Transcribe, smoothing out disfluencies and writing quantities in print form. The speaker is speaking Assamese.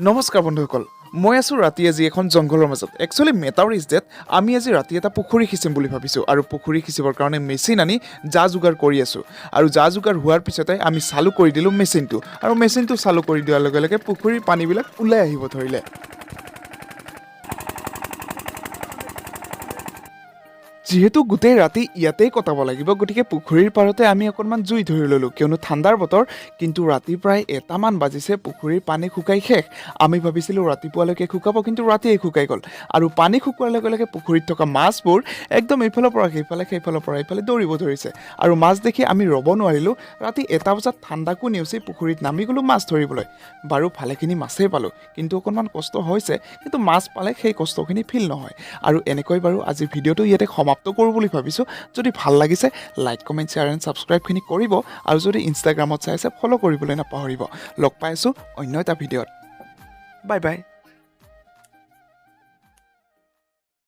নমস্কাৰ বন্ধুসকল, মই আছোঁ ৰাতি আজি এখন জংঘলৰ মাজত। একচুৱেলি মেটাৰ is date আমি আজি ৰাতি এটা পুখুৰী সিঁচিম বুলি ভাবিছোঁ আৰু পুখুৰী সিঁচিবৰ কাৰণে মেচিন আনি যা যোগাৰ কৰি আছোঁ। আৰু যা যোগাৰ হোৱাৰ পিছতে আমি চালু কৰি দিলোঁ মেচিনটো আৰু মেচিনটো চালু কৰি দিয়াৰ লগে লগে পুখুৰীৰ পানীবিলাক ওলাই আহিব ধৰিলে। যিহেতু গোটেই ৰাতি ইয়াতেই কটাব লাগিব, গতিকে পুখুৰীৰ পাৰতে আমি অকণমান জুই ধৰি ল'লোঁ, কিয়নো ঠাণ্ডাৰ বতৰ। কিন্তু ৰাতি প্ৰায় 1টামান বাজিছে, পুখুৰীৰ পানী শুকাই শেষ। আমি ভাবিছিলোঁ ৰাতিপুৱালৈকে শুকাব, কিন্তু ৰাতিয়েই শুকাই গ'ল। আৰু পানী শুকোৱাৰ লগে লগে পুখুৰীত থকা মাছবোৰ একদম এইফালৰ পৰা সেইফালে, সেইফালৰ পৰা এইফালে দৌৰিব ধৰিছে আৰু মাছ দেখি আমি ৰ'ব নোৱাৰিলোঁ। ৰাতি 1টা বজাত ঠাণ্ডাকো নেওচি পুখুৰীত নামি গ'লোঁ মাছ ধৰিবলৈ। বাৰু, ভালেখিনি মাছেই পালোঁ, কিন্তু অকণমান কষ্ট হৈছে। কিন্তু মাছ পালে সেই কষ্টখিনি ফিল নহয়। আৰু এনেকৈ বাৰু আজি ভিডিঅ'টো ইয়াতে সমাপ্ত কৰোঁ বুলি ভাবিছোঁ। যদি ভাল লাগিছে, লাইক, কমেণ্ট, শ্বেয়াৰ এণ্ড ছাবস্ক্ৰাইবখিনি কৰিব আৰু যদি ইনষ্টাগ্ৰামত চাই আছে, ফ'ল' কৰিবলৈ নাপাহৰিব। লগ পাই আছোঁ অন্য এটা ভিডিঅ'ত। Bye bye.